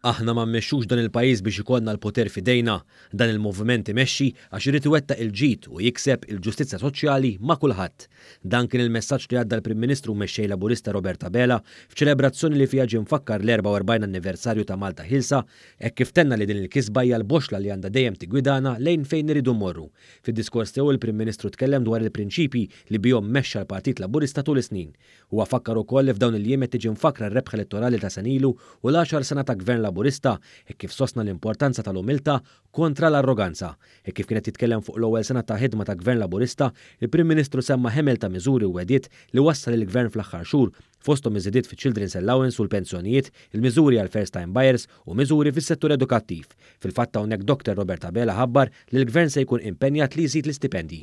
Aħna ma mmexxux dan il-pajjiż biex ikollna l-poter f'idejna. Dan il-moviment imexxi għax irid iwettaq il-ġid u jikseb il-ġustizzja soċjali ma' kulħadd. Dan kien il-messaġġ li għadda l-Prim Ministru u Mexxej Laburista Robert Abela f'ċelebrazzjoni li fiha ġie mfakkar l-44 anniversarju ta' Malta Ħielsa hekk kif tenna li din il-kisba hija l-boxxla li għandha dejjem tiggwidana lejn fejn irridu mmorru. Fid-diskors tiegħu il-Prim Ministru tkellem dwar il-prinċipji li bihom mexxa l-Partit Laburista tul is-snin. Huwa fakkar ukoll li f'dawn il-jiem qed tiġi mfakkra r-rebħa elettorali ta' sena ilu u l-għaxar sena ta' Gvern Laburista hekk kif sostna l-importanza tal-umiltà kontra l-arroganza. Hekk kif kien qed jitkellem fuq l-ewwel sena ta' ħidma ta' Gvern Laburista, il-Prim Ministru semma ħemel ta' miżuri u wegħdiet li wassal il-Gvern fl-aħħar xhur, fosthom iż-żidiet fiċ-Children's Allowance u l-pensjonijiet, il-miżuri għall-first time buyers u miżuri fis-settur edukattiv. Fil-fatt hawnhekk Dr Robert Abela ħabbar li l-Gvern se jkun impenjat li jżid l-istipendji.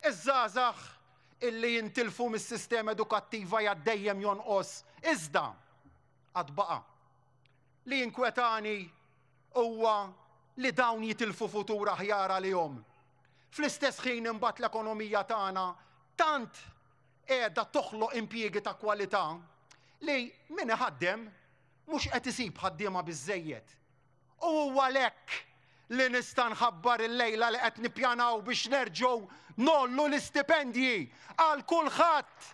Iż-żgħażagħ illi jintilfu mis-sistema edukattiva jgħad dejjem jonqos, iżda għad baqa'. Li jinkwetani huwa li dawn jitilfu futur aħjar għalihom. Fl-istess ħin imbagħad l-ekonomija tagħna tant qiegħda toħloq impjiegi ta' kwalità li min iħaddem mhux qed isib ħaddiema biżżejjed. U huwa għalhekk li nista' nħabbar illejla li qed nippjanaw biex nerġgħu ngħollu l-istipendji għal kulħadd.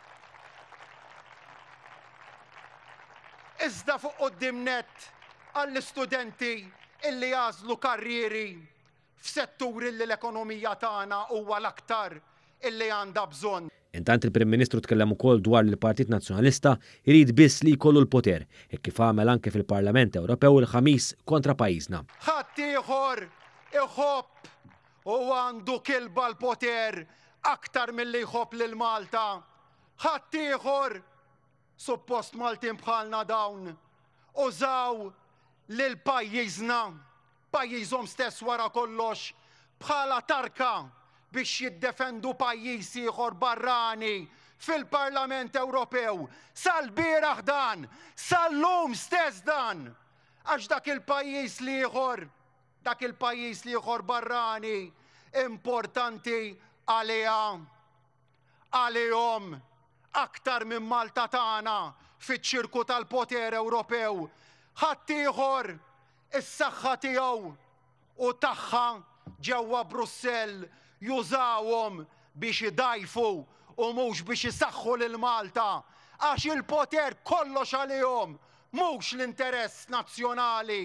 Iżda fuq quddiem nett għall-istudenti illi għażlu karrieri f'setturi li l-ekonomija tagħna huwa l-aktar illi għandha bżonn. Intant il-Prim Ministru tkellem ukoll dwar li l-Partit Nazzjonalista jrid biss li jkollu l-poter, hekk kif għamel anke fil-Parlament Ewropew il-Ħamis kontra pajjiżna. Ħaddieħor iħobb u għandu kilba l-poter aktar milli jħobb lil Malta. Ħaddieħor, suppost Maltin bħalna dawn, użaw lil pajjiżna pajjiżhom stess wara kollox, bħala tarka biex jiddefendu pajjiż ieħor barrani fil-Parlament Ewropew. Sal-bieraħ dan, sal-lum stess dan! Għax dak il-pajjiż l-ieħor, dak il-pajjiż l-ieħor barrani importanti għaliha. Għalihom, aktar minn Malta tagħna fiċ-ċirku tal-poter Ewropew, ħaddieħor is-saħħa tiegħu u tagħha ġewwa Brussell jużawhom biex idgħajfu u mhux biex isaħħu lil Malta għax il-poter kollox għalihom mhux l-interess nazzjonali.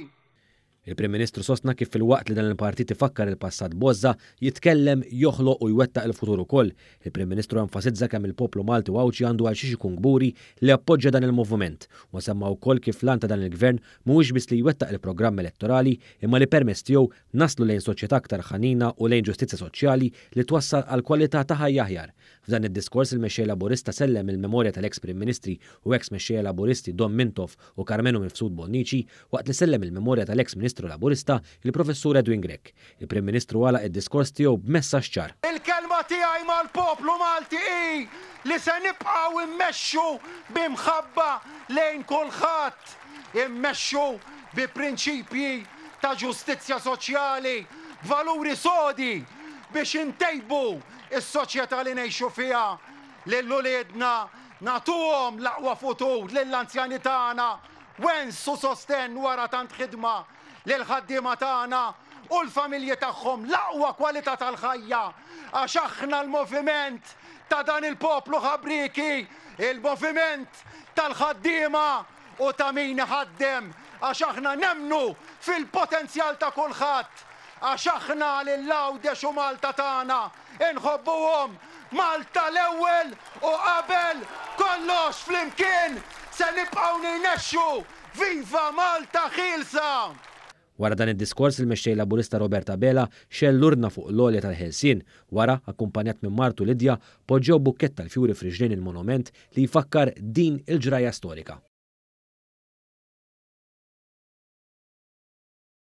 Il-Prim Ministru sostna kif filwaqt li dan il-partit ifakkar il-passat b'għożża, jitkellem, joħloq u jwettaq il-futur ukoll. Il-Prim Ministru enfasizza kemm il-poplu Malti u Għawdxi għandu għal xiex ikun kburi li appoġġja dan il-moviment. Huwa semma wkoll kif l-għan ta' dan il-Gvern mhuwiex biss li jwettaq il-programm elettorali imma li permezz tiegħu naslu lejn soċjetà aktar ħanina u lejn ġustizzja soċjali li twassal għal kwalità ta' ħajja aħjar. F'dan id-diskors il-Mexxej Laburista sellem il-memorja tal-eks Prim Ministri u eks Mexxejja Laburisti Dom Mintoff u Karmenu Mifsud Bonnici waqt li sellem il-memorja tal-eks Ministru Laburista, il-Professur Edwin Grech. Il-Prim Ministru għalaq id-diskors tiegħu b'messaġġ ċar. Il-kelma tiegħi mal-poplu Malti hi li se nibqgħu mmexxu bi mħabba lejn kulħadd, immexxu bi prinċipji ta' ġustizzja soċjali, b'valuri sodi biex intejbu s-soċjetà li ngħixu fiha, lil uliedna nagħtuhom l-aqwa futur, lill-anzjani tagħna wens u sostenn wara tant ħidma, lill-ħaddiema tagħna u l-familji tagħhom l-aqwa kwalità tal-ħajja għax aħna l-moviment ta' dan il-poplu ħabrieki, il-moviment tal-ħaddiema u ta' min iħaddem għax aħna nemmnu fil-potenzjal ta' kulħadd għax aħna lil Għawdex u Malta tagħna inħobbuhom. Malta l-ewwel u qabel kollox flimkien se nibqgħu nirnexxu. Viva Malta ħielsa! Wara dan id-diskors il-Mexxej Laburista Robert Abela xegħel l-urna fuq l-għolja tal-Ħelsien. Wara, akkumpanjat minn martu Lydia, poġġew bukkett tal-fjuri f'riġlejn il-monument li jfakkar din il-ġrajja storika.